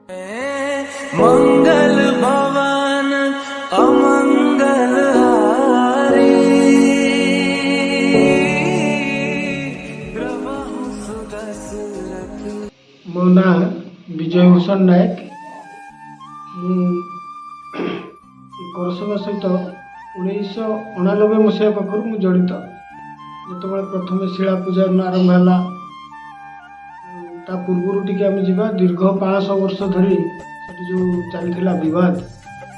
ମଙ୍ଗଲ ଭବନ ଅମଙ୍ଗଲ ହାରୀ, ଦ୍ରବହୁଁ ସୁଦଶରଥ। ମୋ ନାଁ ବିଜୟ ଭୂଷଣ ନାୟକ। ମୁଁ ଏ କରସେବା ସହିତ 1989 ମସିହା ପାଖରୁ ମୁଁ ଜଡ଼ିତ। ଯେତେବେଳେ ପ୍ରଥମେ ଶିଳା ପୂଜା ଆରମ୍ଭ ହେଲା, ତା ପୂର୍ବରୁ ଟିକେ ଆମେ ଯିବା। ଦୀର୍ଘ 500 ବର୍ଷ ଧରି ସେଠି ଯେଉଁ ଚାଲିଥିଲା ବିବାଦ,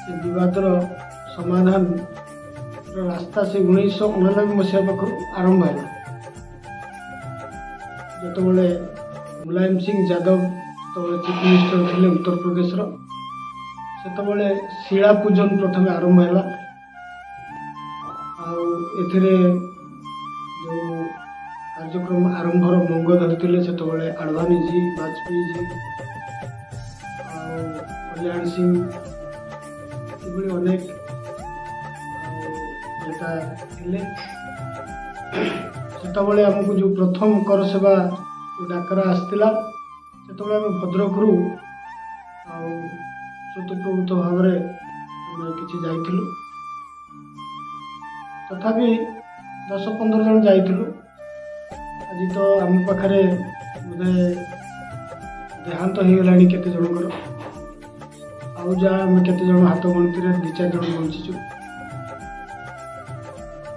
ସେ ବିବାଦର ସମାଧାନର ରାସ୍ତା ସେ 1989 ମସିହା ପାଖରୁ ଆରମ୍ଭ ହେଲା, ଯେତେବେଳେ ମୁଲାୟମ ସିଂ ଯାଦବ ଯେତେବେଳେ ଚିଫ୍ ମିନିଷ୍ଟର ଥିଲେ ଉତ୍ତରପ୍ରଦେଶର, ସେତେବେଳେ ଶିଳା ପୂଜନ ପ୍ରଥମେ ଆରମ୍ଭ ହେଲା। ଆଉ ଏଥିରେ ଯେଉଁ କାର୍ଯ୍ୟକ୍ରମ ଆରମ୍ଭର ମଙ୍ଗ ଧରିଥିଲେ, ସେତେବେଳେ ଆଡ଼ଭାନୀଜୀ, ବାଜପେୟୀଜୀ ଆଉ କଲ୍ୟାଣ ସିଂ, ଏଭଳି ଅନେକ ଆଉ ନେତା ଥିଲେ। ସେତେବେଳେ ଆମକୁ ଯେଉଁ ପ୍ରଥମ କରସେବା ଯେଉଁ ଡାକରା ଆସିଥିଲା, ସେତେବେଳେ ଆମେ ଭଦ୍ରକରୁ ଆଉ ସ୍ୱତଃପ୍ରବୃତ୍ତ ଭାବରେ ଆମେ କିଛି ଯାଇଥିଲୁ। ତଥାପି 10-15 ଜଣ ଯାଇଥିଲୁ। ଆଜି ତ ଆମ ପାଖରେ ବୋଧେ ଦେହାନ୍ତ ହେଇଗଲାଣି କେତେ ଜଣଙ୍କର, ଆଉ ଯାହା ଆମେ କେତେ ଜଣ ହାତ ଗଣତିରେ ଦୁଇ ଚାରି ଜଣ ବଞ୍ଚିଛୁ।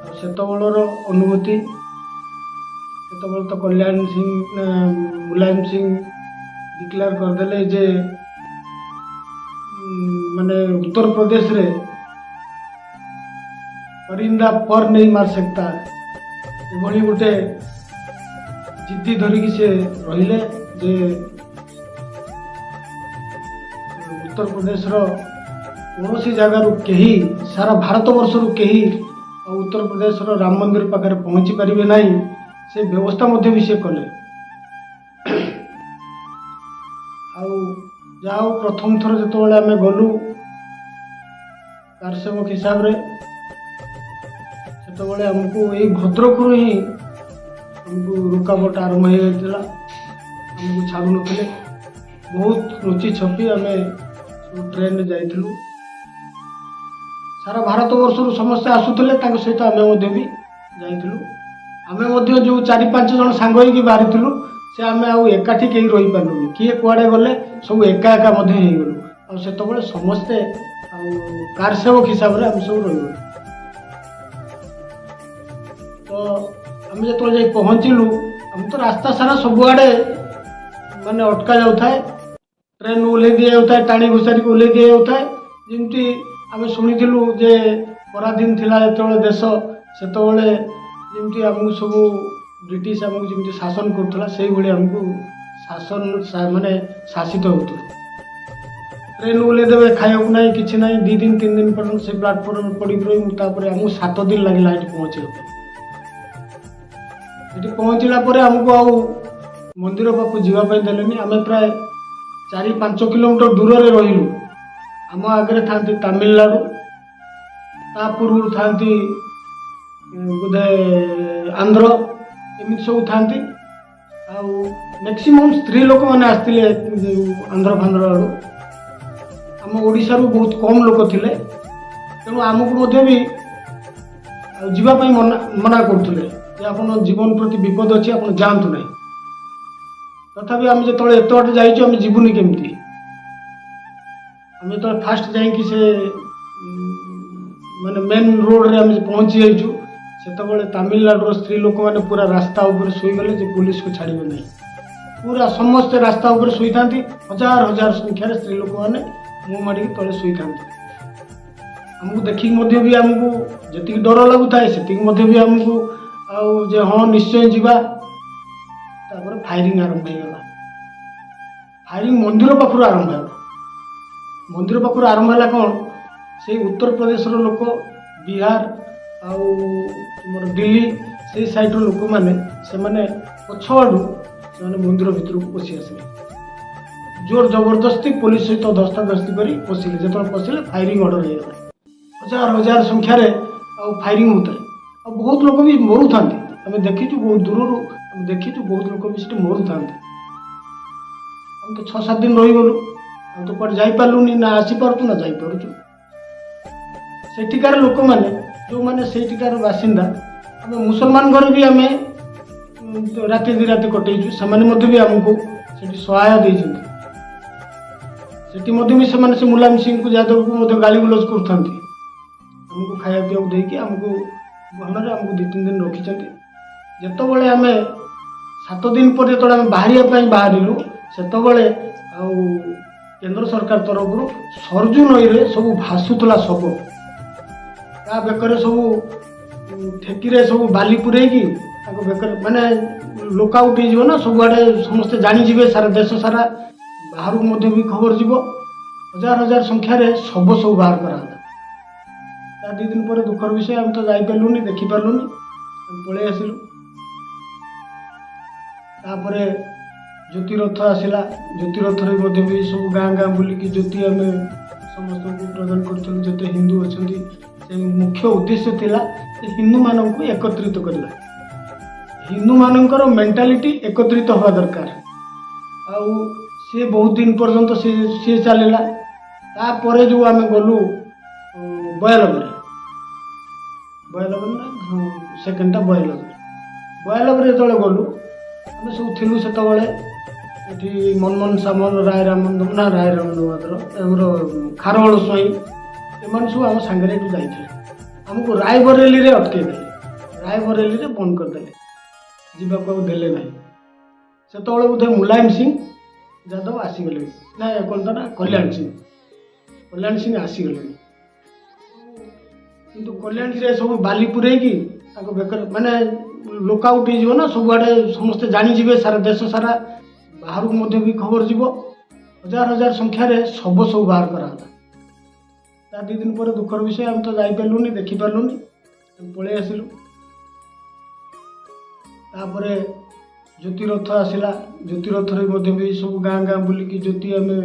ଆଉ ସେତେବେଳର ଅନୁଭୂତି, ସେତେବେଳେ ତ କଲ୍ୟାଣ ସିଂ, ମୁଲାୟମ ସିଂ ଡିକ୍ଲେୟାର କରିଦେଲେ ଯେ ମାନେ ଉତ୍ତରପ୍ରଦେଶରେ परिंदा पर नहीं मार सकता। ଏଭଳି ଗୋଟେ ଜିଦ୍ଦି ଧରିକି ସେ ରହିଲେ ଯେ ଉତ୍ତରପ୍ରଦେଶର କୌଣସି ଜାଗାରୁ କେହି, ସାରା ଭାରତବର୍ଷରୁ କେହି ଆଉ ଉତ୍ତରପ୍ରଦେଶର ରାମ ମନ୍ଦିର ପାଖରେ ପହଞ୍ଚି ପାରିବେ ନାହିଁ। ସେ ବ୍ୟବସ୍ଥା ମଧ୍ୟ ବି ସେ କଲେ। ଆଉ ଯାହା ହଉ, ପ୍ରଥମ ଥର ଯେତେବେଳେ ଆମେ ଗଲୁ କାରସେବକ ହିସାବରେ, ସେତେବେଳେ ଆମକୁ ଏଇ ଭଦ୍ରକରୁ ହିଁ ଆମକୁ ରୋକାବଟ ଆରମ୍ଭ ହେଇଯାଇଥିଲା। ଆମକୁ ଛାଡ଼ୁନଥିଲେ। ବହୁତ ଲୁଚି ଛପି ଆମେ ସବୁ ଟ୍ରେନରେ ଯାଇଥିଲୁ। ସାରା ଭାରତବର୍ଷରୁ ସମସ୍ତେ ଆସୁଥିଲେ, ତାଙ୍କ ସହିତ ଆମେ ମଧ୍ୟ ବି ଯାଇଥିଲୁ। ଆମେ ମଧ୍ୟ ଯେଉଁ ଚାରି ପାଞ୍ଚ ଜଣ ସାଙ୍ଗ ହେଇକି ବାହାରିଥିଲୁ, ସେ ଆମେ ଆଉ ଏକାଠି କେହି ରହିପାରିଲୁନି। କିଏ କୁଆଡ଼େ ଗଲେ, ସବୁ ଏକା ଏକା ମଧ୍ୟ ହେଇଗଲୁ। ଆଉ ସେତେବେଳେ ସମସ୍ତେ ଆଉ କାର ସେବକ ହିସାବରେ ଆମେ ସବୁ ରହିଗଲୁ। ତ ଆମେ ଯେତେବେଳେ ଯାଇ ପହଞ୍ଚିଲୁ, ଆମେ ତ ରାସ୍ତା ସାରା ସବୁଆଡ଼େ ମାନେ ଅଟକା ଯାଉଥାଏ, ଟ୍ରେନ୍ ଓହ୍ଲେଇ ଦିଆଯାଉଥାଏ, ଟାଣି ଘୋଷାରିକି ଓହ୍ଲେଇ ଦିଆଯାଉଥାଏ। ଯେମିତି ଆମେ ଶୁଣିଥିଲୁ ଯେ ପରାଧୀନ ଥିଲା ଯେତେବେଳେ ଦେଶ, ସେତେବେଳେ ଯେମିତି ଆମକୁ ସବୁ ବ୍ରିଟିଶ ଆମକୁ ଯେମିତି ଶାସନ କରୁଥିଲା, ସେଇଭଳି ଆମକୁ ଶାସନ ମାନେ ଶାସିତ ହେଉଥିଲୁ। ଟ୍ରେନ୍ ଓହ୍ଲେଇ ଦେବେ, ଖାଇବାକୁ ନାହିଁ, କିଛି ନାହିଁ। 2 ଦିନ 3 ଦିନ ପର୍ଯ୍ୟନ୍ତ ସେ ପ୍ଲାଟଫର୍ମରେ ପଡ଼ିକି ରହି ମୁଁ ତାପରେ ଆମକୁ 7 ଦିନ ଲାଗିଲା ଏଠି ପହଞ୍ଚିବା ପାଇଁ। ଏଠି ପହଞ୍ଚିଲା ପରେ ଆମକୁ ଆଉ ମନ୍ଦିର ପାଖକୁ ଯିବା ପାଇଁ ଦେଲେନି। ଆମେ ପ୍ରାୟ 4-5 କିଲୋମିଟର ଦୂରରେ ରହିଲୁ। ଆମ ଆଗରେ ଥାନ୍ତି ତାମିଲନାଡ଼ୁ, ତା ପୂର୍ବରୁ ଥାନ୍ତି ବୋଧେ ଆନ୍ଧ୍ର, ଏମିତି ସବୁ ଥାନ୍ତି। ଆଉ ମ୍ୟାକ୍ସିମମ୍ ସ୍ତ୍ରୀ ଲୋକମାନେ ଆସିଥିଲେ ଯେଉଁ ଆନ୍ଧ୍ର ଫାନ୍ଧ୍ର ଆଡ଼ୁ। ଆମ ଓଡ଼ିଶାରୁ ବହୁତ କମ୍ ଲୋକ ଥିଲେ। ତେଣୁ ଆମକୁ ମଧ୍ୟ ବି ଆଉ ଯିବା ପାଇଁ ମନା ମନା କରୁଥିଲେ ଯେ ଆପଣ ଜୀବନ ପ୍ରତି ବିପଦ ଅଛି, ଆପଣ ଯାଆନ୍ତୁ ନାହିଁ। ତଥାପି ଆମେ ଯେତେବେଳେ ଏତେ ବାଟ ଯାଇଛୁ, ଆମେ ଯିବୁନି କେମିତି? ଆମେ ଯେତେବେଳେ ଫାଷ୍ଟ ଯାଇକି ସେ ମାନେ ମେନ୍ ରୋଡ଼ରେ ଆମେ ପହଞ୍ଚି ଯାଇଛୁ, ସେତେବେଳେ ତାମିଲନାଡ଼ୁର ସ୍ତ୍ରୀ ଲୋକମାନେ ପୁରା ରାସ୍ତା ଉପରେ ଶୋଇଗଲେ ଯେ ପୋଲିସକୁ ଛାଡ଼ିବେ ନାହିଁ। ପୁରା ସମସ୍ତେ ରାସ୍ତା ଉପରେ ଶୋଇଥାନ୍ତି। ହଜାର ହଜାର ସଂଖ୍ୟାରେ ସ୍ତ୍ରୀ ଲୋକମାନେ ମୁହଁ ମାଡ଼ିକି ତଳେ ଶୋଇଥାନ୍ତି। ଆମକୁ ଦେଖିକି ମଧ୍ୟ ବି ଆମକୁ ଯେତିକି ଡର ଲାଗୁଥାଏ, ସେତିକି ମଧ୍ୟ ବି ଆମକୁ ଆଉ ଯେ ହଁ, ନିଶ୍ଚୟ ଯିବା। ତାପରେ ଫାୟାରିଂ ଆରମ୍ଭ ହେଇଗଲା। ଫାୟାରିଂ ମନ୍ଦିର ପାଖରୁ ଆରମ୍ଭ ହେଲା। ମନ୍ଦିର ପାଖରୁ ଆରମ୍ଭ ହେଲା କ'ଣ, ସେଇ ଉତ୍ତରପ୍ରଦେଶର ଲୋକ, ବିହାର ଆଉ ତୁମର ଦିଲ୍ଲୀ, ସେଇ ସାଇଡ଼ର ଲୋକମାନେ, ସେମାନେ ପଛଆଡ଼ୁ ସେମାନେ ମନ୍ଦିର ଭିତରକୁ ପଶି ଆସିଲେ। ଜୋର ଜବରଦସ୍ତି ପୋଲିସ ସହିତ ଧସ୍ତାଧସ୍ତି କରି ପଶିଲେ। ଯେତେବେଳେ ପଶିଲେ, ଫାୟାରିଂ ଅର୍ଡ଼ର ହେଇଗଲା। ହଜାର ହଜାର ସଂଖ୍ୟାରେ ଆଉ ଫାୟାରିଂ ହେଉଥାଏ ଆଉ ବହୁତ ଲୋକ ବି ମରୁଥାନ୍ତି। ଆମେ ଦେଖିଛୁ, ବହୁତ ଦୂରରୁ ଆମେ ଦେଖିଛୁ, ବହୁତ ଲୋକ ବି ସେଠି ମରୁଥାନ୍ତି। ଆମେ ତ 6-7 ଦିନ ରହିଗଲୁ। ଆଉ ତ କୁଆଡ଼େ ଯାଇପାରିଲୁନି, ନା ଆସିପାରୁଛୁ ନା ଯାଇପାରୁଛୁ। ସେଠିକାର ଲୋକମାନେ, ଯେଉଁମାନେ ସେଇଠିକାର ବାସିନ୍ଦା, ଆମେ ମୁସଲମାନ ଘରେ ବି ଆମେ ରାତି ଦୁଇ ରାତି କଟେଇଛୁ। ସେମାନେ ମଧ୍ୟ ବି ଆମକୁ ସେଠି ସହାୟ ଦେଇଛନ୍ତି। ସେଠି ମଧ୍ୟ ବି ସେମାନେ ସେ ମୁଲାୟମ ସିଂଙ୍କୁ, ଯାଦବକୁ ମଧ୍ୟ ଗାଳି ଗୁଲଜ କରୁଥାନ୍ତି। ଆମକୁ ଖାଇବା ପିଇବାକୁ ଦେଇକି ଆମକୁ ଭଲରେ ଆମକୁ 2-3 ଦିନ ରଖିଛନ୍ତି। ଯେତେବେଳେ ଆମେ 7 ଦିନ ପରେ ଯେତେବେଳେ ଆମେ ବାହାରିବା ପାଇଁ ବାହାରିଲୁ, ସେତେବେଳେ ଆଉ କେନ୍ଦ୍ର ସରକାର ତରଫରୁ ସରଜୁ ନଈରେ ସବୁ ଭାସୁଥିଲା ଶବ। ତା ବେକରେ ସବୁ ଠେକିରେ ସବୁ ବାଲି ପୁରେଇକି ତାଙ୍କ ବେକରେ, ମାନେ ଲୋକ ଆଉଟ୍ ହେଇଯିବ ନା, ସବୁଆଡ଼େ ସମସ୍ତେ ଜାଣିଯିବେ, ସାରା ଦେଶ ସାରା, ବାହାରକୁ ମଧ୍ୟ ବି ଖବର ଯିବ। ହଜାର ହଜାର ସଂଖ୍ୟାରେ ଶବ ସବୁ ବାହାର କରାଗଲା। ତା 2 ଦିନ ପରେ ଦୁଃଖର ବିଷୟ, ଆମେ ତ ଯାଇପାରିଲୁନି, ଦେଖିପାରିଲୁନି, ଆମେ ପଳେଇ ଆସିଲୁ। ତାପରେ ଜ୍ୟୋତିରଥ ଆସିଲା। ଜ୍ୟୋତିରଥରେ ମଧ୍ୟ ବି ସବୁ ଗାଁ ଗାଁ ବୁଲିକି ଜ୍ୟୋତି ଆମେ ସମସ୍ତଙ୍କୁ ପ୍ରଦାନ କରୁଥିଲୁ, ଯେତେ ହିନ୍ଦୁ ଅଛନ୍ତି। ସେ ମୁଖ୍ୟ ଉଦ୍ଦେଶ୍ୟ ଥିଲା ଯେ ହିନ୍ଦୁମାନଙ୍କୁ ଏକତ୍ରିତ କରିବା। ହିନ୍ଦୁମାନଙ୍କର ମେଣ୍ଟାଲିଟି ଏକତ୍ରିତ ହେବା ଦରକାର। ଆଉ ସିଏ ବହୁତ ଦିନ ପର୍ଯ୍ୟନ୍ତ ସିଏ ଚାଲିଲା। ତାପରେ ଯେଉଁ ଆମେ ଗଲୁ 92ରେ, 92 ନା, ହଁ, ସେକେଣ୍ଡଟା 92ରେ। 92ରେ ଯେତେବେଳେ ଗଲୁ, ଆମେ ସବୁ ଥିଲୁ ସେତେବେଳେ ଏଠି ମନମୋହନ ସାମଲ, ରାୟ ରାମନ୍ଦ ନା, ରାୟ ରାମନ୍ଦ ମାତ୍ର ଆମର ଖାରବେଳ ସ୍ୱାଇଁ, ଏମାନେ ସବୁ ଆମ ସାଙ୍ଗରେ ଏଠୁ ଯାଇଥିଲେ। ଆମକୁ ରାୟବରେଲିରେ ଅଟକେଇ ଦେଲେ। ରାୟବରେଲିରେ ବନ୍ଦ କରିଦେଲେ, ଯିବାକୁ ଆଉ ଦେଲେ ନାହିଁ। ସେତେବେଳେ ବୋଧେ ମୁଲାୟମ ସିଂ ଯାଦବ ଆସିଗଲେଣି ନା କ'ଣ ତ ନା, କଲ୍ୟାଣ ସିଂ, କଲ୍ୟାଣ ସିଂ ଆସିଗଲେଣି। କିନ୍ତୁ କଲ୍ୟାଣୀରେ ସବୁ ବାଲି ପୁରେଇକି ତାଙ୍କ ବେକରେ, ମାନେ ଲୋକ ଆଉଟ୍ ହେଇଯିବ ନା, ସବୁଆଡ଼େ ସମସ୍ତେ ଜାଣିଯିବେ, ସାରା ଦେଶ ସାରା, ବାହାରକୁ ମଧ୍ୟ ବି ଖବର ଯିବ। ହଜାର ହଜାର ସଂଖ୍ୟାରେ ଶବ ସବୁ ବାହାର କରାଗଲା। ତା 2 ଦିନ ପରେ ଦୁଃଖର ବିଷୟ, ଆମେ ତ ଯାଇପାରିଲୁନି, ଦେଖିପାରିଲୁନି, ଆମେ ପଳେଇ ଆସିଲୁ। ତାପରେ ଜ୍ୟୋତିରଥ ଆସିଲା। ଜ୍ୟୋତିରଥରେ ମଧ୍ୟ ବି ସବୁ ଗାଁ ଗାଁ ବୁଲିକି ଜ୍ୟୋତି ଆମେ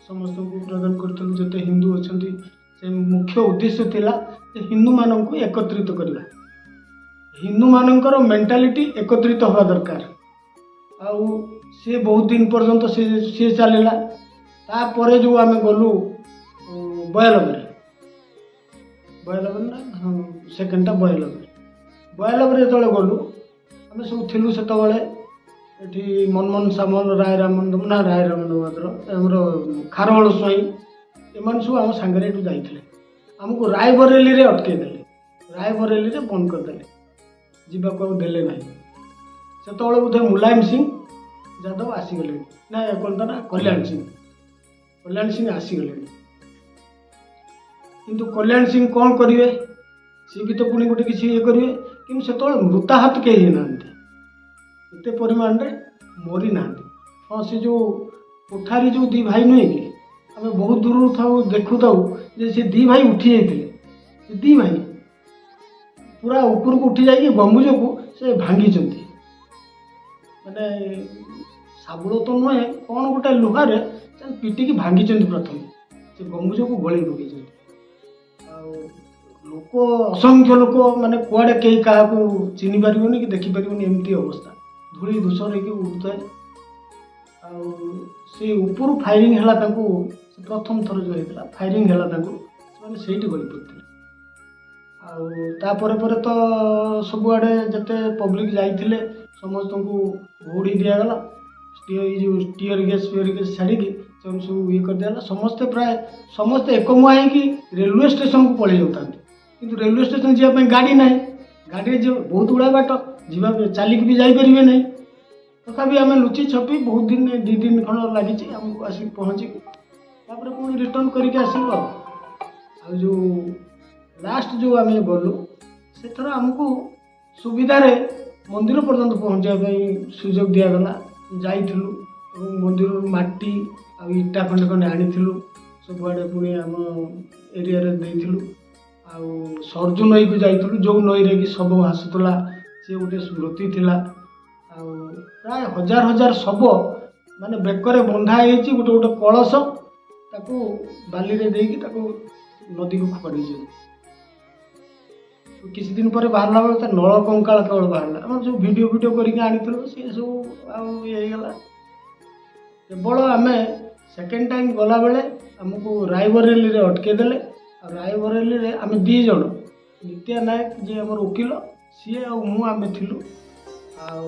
ସମସ୍ତଙ୍କୁ ପ୍ରଦାନ କରୁଥିଲୁ, ଯେତେ ହିନ୍ଦୁ ଅଛନ୍ତି। ସେ ମୁଖ୍ୟ ଉଦ୍ଦେଶ୍ୟ ଥିଲା ଯେ ହିନ୍ଦୁମାନଙ୍କୁ ଏକତ୍ରିତ କରିବା। ହିନ୍ଦୁମାନଙ୍କର ମେଣ୍ଟାଲିଟି ଏକତ୍ରିତ ହେବା ଦରକାର। ଆଉ ସିଏ ବହୁତ ଦିନ ପର୍ଯ୍ୟନ୍ତ ସିଏ ଚାଲିଲା। ତାପରେ ଯେଉଁ ଆମେ ଗଲୁ 92ରେ, 92 ନା, ହଁ, ସେକେଣ୍ଡଟା 92ରେ। 92ରେ ଯେତେବେଳେ ଗଲୁ, ଆମେ ସବୁ ଥିଲୁ ସେତେବେଳେ ଏଠି ମନମୋହନ ସାମଲ, ରାୟ ରାମନ୍ଦ ନା, ରାୟ ରାମନ୍ଦ ମାତ୍ର ଆମର ଖାରବେଳ ସ୍ୱାଇଁ, ଏମାନେ ସବୁ ଆମ ସାଙ୍ଗରେ ଏଠୁ ଯାଇଥିଲେ। ଆମକୁ ରାୟବରେଲିରେ ଅଟକେଇ ଦେଲେ। ରାୟବରେଲିରେ ବନ୍ଦ କରିଦେଲେ, ଯିବାକୁ ଆଉ ଦେଲେ ନାହିଁ। ସେତେବେଳେ ବୋଧେ ମୁଲାୟମ ସିଂ ଯାଦବ ଆସିଗଲେଣି ନା କ'ଣ ତ ନା, କଲ୍ୟାଣ ସିଂ, କଲ୍ୟାଣ ସିଂ ଆସିଗଲେଣି। କିନ୍ତୁ କଲ୍ୟାଣ ସିଂ କ'ଣ କରିବେ? ସିଏ ବି ତ ପୁଣି ଗୋଟେ କିଛି ଇଏ କରିବେ। କିନ୍ତୁ ସେତେବେଳେ ମୃତାହତ କେହି ହେଇନାହାନ୍ତି, ଏତେ ପରିମାଣରେ ମରିନାହାନ୍ତି। ହଁ, ସେ ଯେଉଁ କୋଠାରୀ ଯେଉଁ ଦୁଇ ଭାଇ ନୁହେଁ କି, ଆମେ ବହୁତ ଦୂରରୁ ଥାଉ, ଦେଖୁଥାଉ ଯେ ସେ ଦୁଇ ଭାଇ ଉଠି ଯାଇଥିଲେ। ସେ ଦୁଇ ଭାଇ ପୁରା ଉପରକୁ ଉଠି ଯାଇକି ଗମ୍ବୁଜକୁ ସେ ଭାଙ୍ଗିଛନ୍ତି। ମାନେ ଶାବୁଳ ତ ନୁହେଁ, କ'ଣ ଗୋଟେ ଲୁହାରେ ସେ ପିଟିକି ଭାଙ୍ଗିଛନ୍ତି। ପ୍ରଥମେ ସେ ଗମ୍ବୁଜକୁ ଗଳେଇ ପକେଇଛନ୍ତି। ଆଉ ଲୋକ, ଅସଂଖ୍ୟ ଲୋକ, ମାନେ କୁଆଡ଼େ କେହି କାହାକୁ ଚିହ୍ନି ପାରିବନି କି ଦେଖିପାରିବନି, ଏମିତି ଅବସ୍ଥା। ଧୂଳି ଧୂସର ହେଇକି ଉଡ଼ୁଥାଏ। ଆଉ ସେ ଉପରୁ ଫାୟାରିଂ ହେଲା ତାଙ୍କୁ। ସେ ପ୍ରଥମ ଥର ଯେଉଁ ହେଇଥିଲା, ଫାୟାରିଂ ହେଲା ତାଙ୍କୁ, ସେମାନେ ସେଇଠି ଗଳି ପଡ଼ିଥିଲେ। ଆଉ ତାପରେ ପରେ ତ ସବୁଆଡ଼େ ଯେତେ ପବ୍ଲିକ୍ ଯାଇଥିଲେ, ସମସ୍ତଙ୍କୁ ଘଉଡ଼ି ଦିଆଗଲା। ଏଇ ଯେଉଁ ଟିୟର ଗ୍ୟାସ୍ ଫିୟର ଗ୍ୟାସ୍ ଛାଡ଼ିକି ସେମାନେ ସବୁ ଇଏ କରିଦିଆଗଲା। ସମସ୍ତେ, ପ୍ରାୟ ସମସ୍ତେ ଏକମୁହାଁ ହେଇକି ରେଲୱେ ଷ୍ଟେସନକୁ ପଳେଇ ଯାଉଥାନ୍ତି। କିନ୍ତୁ ରେଲୱେ ଷ୍ଟେସନ ଯିବା ପାଇଁ ଗାଡ଼ି ନାହିଁ। ଗାଡ଼ିରେ ଯିବ ବହୁତ ଗୁଡ଼ାଏ ବାଟ ଯିବା, ଚାଲିକି ବି ଯାଇପାରିବେ ନାହିଁ। ତଥାପି ଆମେ ଲୁଚି ଛପି ବହୁତ ଦିନ, 2 ଦିନ ଖଣ୍ଡ ଲାଗିଛି ଆମକୁ ଆସିକି ପହଞ୍ଚିକି। ତାପରେ ପୁଣି ରିଟର୍ଣ୍ଣ କରିକି ଆସିଲୁ। ଆଉ ଯେଉଁ ଲାଷ୍ଟ ଯେଉଁ ଆମେ ଗଲୁ, ସେଥର ଆମକୁ ସୁବିଧାରେ ମନ୍ଦିର ପର୍ଯ୍ୟନ୍ତ ପହଞ୍ଚିବା ପାଇଁ ସୁଯୋଗ ଦିଆଗଲା। ଯାଇଥିଲୁ ଏବଂ ମନ୍ଦିରରୁ ମାଟି ଆଉ ଇଟା ଖଣ୍ଡେ ଖଣ୍ଡେ ଆଣିଥିଲୁ, ସବୁଆଡ଼େ ପୁଣି ଆମ ଏରିଆରେ ଦେଇଥିଲୁ। ଆଉ ସରଜୁ ନଈକୁ ଯାଇଥିଲୁ, ଯେଉଁ ନଈରେ କି ଶବ ଭାସୁଥିଲା, ସିଏ ଗୋଟେ ସ୍ମୃତି ଥିଲା। ଆଉ ପ୍ରାୟ ହଜାର ହଜାର ଶବ ମାନେ ବେକରେ ବନ୍ଧା ହେଇଛି ଗୋଟେ ଗୋଟେ କଳସ, ତାକୁ ବାଲିରେ ଦେଇକି ତାକୁ ନଦୀକୁ ଫୋପାଡ଼ି ଦେଇଛନ୍ତି। କିଛି ଦିନ ପରେ ବାହାରିଲା ବେଳେ ତା ନଳ କଙ୍କାଳ କେବଳ ବାହାରିଲା। ଆମର ସବୁ ଭିଡ଼ିଓ ଫିଡ଼ିଓ କରିକି ଆଣିଥିଲୁ, ସିଏ ସବୁ ଆଉ ଇଏ ହେଇଗଲା। କେବଳ ଆମେ ସେକେଣ୍ଡ ଟାଇମ୍ ଗଲାବେଳେ ଆମକୁ ରାୟବରେଲିରେ ଅଟକେଇ ଦେଲେ। ଆଉ ରାୟବରେଲିରେ ଆମେ 2 ଜଣ, ନିତ୍ୟା ନାୟକ ଯିଏ ଆମର ଓକିଲ ସିଏ ଆଉ ମୁଁ ଆମେ ଥିଲୁ। ଆଉ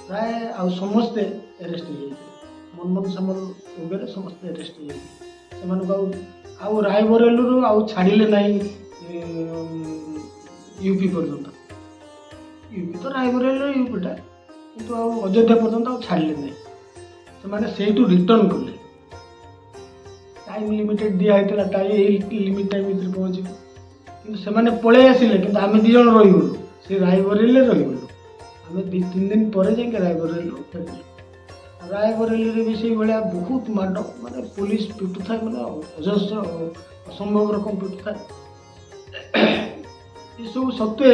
ପ୍ରାୟ ଆଉ ସମସ୍ତେ ଆରେଷ୍ଟ ହେଇଯାଇଥିଲେ। ମନମୋହନ ସାମଲ ବଗେରା ସମସ୍ତେ ଆରେଷ୍ଟ ହେଇଯାଇଥିଲେ। ସେମାନଙ୍କୁ ଆଉ ରାୟବରେଲିରୁ ଆଉ ଛାଡ଼ିଲେ ନାହିଁ ୟୁପି ପର୍ଯ୍ୟନ୍ତ। ୟୁପି ତ ରାୟବରେଲିର ୟୁପିଟା, କିନ୍ତୁ ଆଉ ଅଯୋଧ୍ୟା ପର୍ଯ୍ୟନ୍ତ ଆଉ ଛାଡ଼ିଲେ ନାହିଁ। ସେମାନେ ସେଇଠୁ ରିଟର୍ଣ୍ଣ କଲେ। ଟାଇମ୍ ଲିମିଟେଡ଼ ଦିଆ ହେଇଥିଲା, ଏଇ ଲିମିଟ୍ ଟାଇମ୍ ଭିତରେ ପହଞ୍ଚିବ, କିନ୍ତୁ ସେମାନେ ପଳେଇ ଆସିଲେ। କିନ୍ତୁ ଆମେ 2 ଜଣ ରହିଗଲୁ, ସେ ରାୟବରେଲିରେ ରହିଗଲୁ। ଆମେ 2-3 ଦିନ ପରେ ଯାଇକି ରାୟବରେଲିରୁ ଫେରିଲୁ। ରାୟବରେଲିରେ ବି ସେଇଭଳିଆ ବହୁତ ମାଡ଼, ମାନେ ପୋଲିସ ପିଟୁଥାଏ, ମାନେ ଅଜସ୍ର ଅସମ୍ଭବ ରକମ ପିଟୁଥାଏ। ଏସବୁ ସତ୍ତ୍ୱେ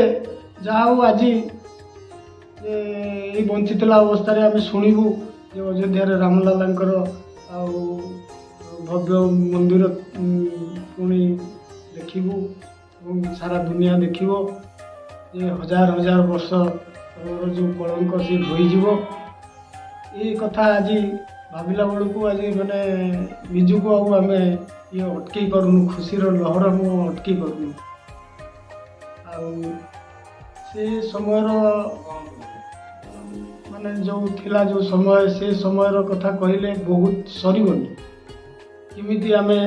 ଯାହା ହଉ ଆଜି ଏଇ ବଞ୍ଚିଥିଲା ଅବସ୍ଥାରେ ଆମେ ଶୁଣିବୁ ଯେ ଅଯୋଧ୍ୟାରେ ରାମଲାଲାଙ୍କର ଆଉ ଭବ୍ୟ ମନ୍ଦିର ପୁଣି ଦେଖିବୁ ଏବଂ ସାରା ଦୁନିଆ ଦେଖିବ ଯେ ହଜାର ହଜାର ବର୍ଷ ଯେଉଁ କଳଙ୍କ ସିଏ ଧୋଇଯିବ। ଏଇ କଥା ଆଜି ଭାବିଲା ବେଳକୁ ଆଜି ମାନେ ନିଜକୁ ଆଉ ଆମେ ଇଏ ଅଟକେଇ ପାରୁନୁ, ଖୁସିର ଲହର ମୁଁ ଅଟକେଇ ପାରୁନୁ। ଆଉ ସେ ସମୟର ମାନେ ଯେଉଁ ଥିଲା ଯେଉଁ ସମୟ, ସେ ସମୟର କଥା କହିଲେ ବହୁତ ସରିବନି। କେମିତି ଆମେ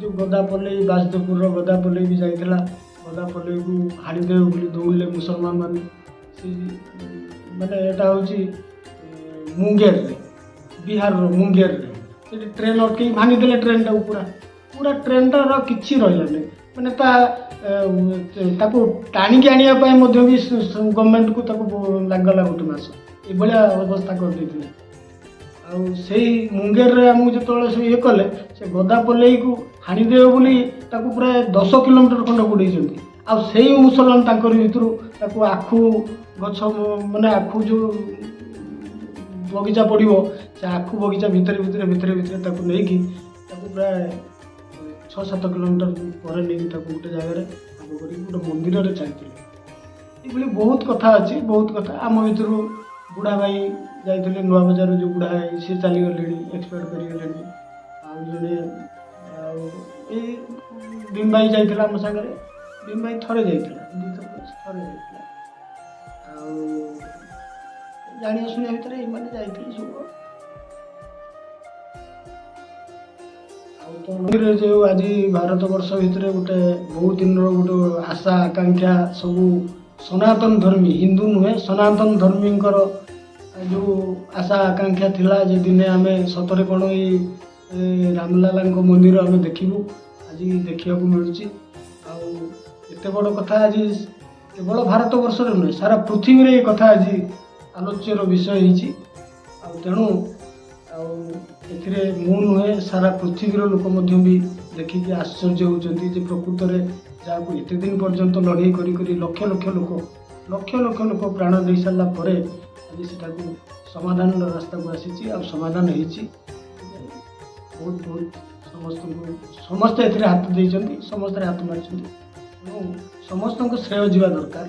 ଯେଉଁ ଗଦାପଲେଇ, ବାସୁଦେବପୁରର ଗଦାପଲେଇ ବି ଯାଇଥିଲା, ଗଦାପଲେଇକୁ ହାଣିଦେବେ ବୋଲି ଦୌଡ଼ିଲେ ମୁସଲମାନ ମାନେ। ସେ ମାନେ ଏଇଟା ହେଉଛି ମୁଙ୍ଗେରରେ, ବିହାରର ମୁଙ୍ଗେରରେ, ସେଠି ଟ୍ରେନ୍ ଅଟକେଇ ଭାଙ୍ଗିଦେଲେ ଟ୍ରେନ୍ଟାକୁ। ପୁରା ଟ୍ରେନ୍ଟାର କିଛି ରହିଲାନି, ମାନେ ତାକୁ ଟାଣିକି ଆଣିବା ପାଇଁ ମଧ୍ୟ ବି ଗଭର୍ଣ୍ଣମେଣ୍ଟକୁ ତାକୁ ଲାଗିଗଲା 1 ମାସ, ଏଭଳିଆ ଅବସ୍ଥା କରିଦେଇଥିଲେ। ଆଉ ସେଇ ମୁଙ୍ଗେରରେ ଆମକୁ ଯେତେବେଳେ ସେ ଇଏ କଲେ, ସେ ଗଦାପଲେଇକୁ ହାଣିଦେବେ ବୋଲି ତାକୁ ପ୍ରାୟ 10 କିଲୋମିଟର ଖଣ୍ଡ ଗୋଡ଼େଇଛନ୍ତି। ଆଉ ସେଇ ମୁସଲମାନ ତାଙ୍କରି ଭିତରୁ ତାକୁ ଆଖୁ ଗଛ, ମାନେ ଆଖୁ ଯେଉଁ ବଗିଚା ପଡ଼ିବ, ସେ ଆଖୁ ବଗିଚା ଭିତରେ ଭିତରେ ଭିତରେ ଭିତରେ ତାକୁ ନେଇକି ତାକୁ ପ୍ରାୟ 6-7 କିଲୋମିଟର ପରେ ନେଇକି ତାକୁ ଗୋଟେ ଜାଗାରେ ଆଗ କରିକି ଗୋଟେ ମନ୍ଦିରରେ ଛାଡ଼ିଥିଲେ। ଏଇଭଳି ବହୁତ କଥା ଅଛି, ବହୁତ କଥା। ଆମ ଭିତରୁ ବୁଢ଼ା ଭାଇ ଯାଇଥିଲେ ନୂଆ ବଜାରରୁ, ଯେଉଁ ବୁଢ଼ା ଭାଇ ସିଏ ଚାଲିଗଲେଣି, ଏକ୍ସପାୟାର୍ଡ଼ କରିଗଲେଣି। ଆଉ ଜଣେ ଆଉ ଏଇ ଭୀମ ଭାଇ ଯାଇଥିଲା ଆମ ସାଙ୍ଗରେ। ଭୀମ ଭାଇ ଥରେ ଯାଇଥିଲା, 2ଥର ଥରେ ଯାଇଥିଲା। ଆଉ ଜାଣିବା ଶୁଣିବା ଭିତରେ ଏମାନେ ଯାଇଥିଲେ ସବୁ। ଆଉ ତ ଯେଉଁ ଆଜି ଭାରତବର୍ଷ ଭିତରେ ଗୋଟେ ବହୁତ ଦିନର ଗୋଟେ ଆଶା ଆକାଂକ୍ଷା, ସବୁ ସନାତନ ଧର୍ମୀ, ହିନ୍ଦୁ ନୁହେଁ ସନାତନ ଧର୍ମୀଙ୍କର ଯେଉଁ ଆଶା ଆକାଂକ୍ଷା ଥିଲା ଯେ ଦିନେ ଆମେ ସତରେ କ'ଣ ଏଇ ରାମଲାଲାଙ୍କ ମନ୍ଦିର ଆମେ ଦେଖିବୁ, ଆଜି ଦେଖିବାକୁ ମିଳୁଛି। ଆଉ ଏତେ ବଡ଼ କଥା ଆଜି କେବଳ ଭାରତବର୍ଷରେ ନୁହେଁ, ସାରା ପୃଥିବୀରେ ଏ କଥା ଆଜି ଆଲୋଚ୍ୟର ବିଷୟ ହେଇଛି। ଆଉ ତେଣୁ ଆଉ ଏଥିରେ ମୁଁ ନୁହେଁ, ସାରା ପୃଥିବୀର ଲୋକ ମଧ୍ୟ ବି ଦେଖିକି ଆଶ୍ଚର୍ଯ୍ୟ ହେଉଛନ୍ତି ଯେ ପ୍ରକୃତରେ ଯାହାକୁ ଏତେ ଦିନ ପର୍ଯ୍ୟନ୍ତ ଲଢ଼େଇ କରି କରି ଲକ୍ଷ ଲକ୍ଷ ଲୋକ, ଲକ୍ଷ ଲକ୍ଷ ଲୋକ ପ୍ରାଣ ଦେଇସାରିଲା ପରେ ଆଜି ସେଟାକୁ ସମାଧାନର ରାସ୍ତାକୁ ଆସିଛି ଆଉ ସମାଧାନ ହେଇଛି। ବହୁତ ବହୁତ ସମସ୍ତଙ୍କୁ, ସମସ୍ତେ ଏଥିରେ ହାତ ଦେଇଛନ୍ତି, ସମସ୍ତେ ହାତ ମାରିଛନ୍ତି ଏବଂ ସମସ୍ତଙ୍କୁ ଶ୍ରେୟ ଯିବା ଦରକାର।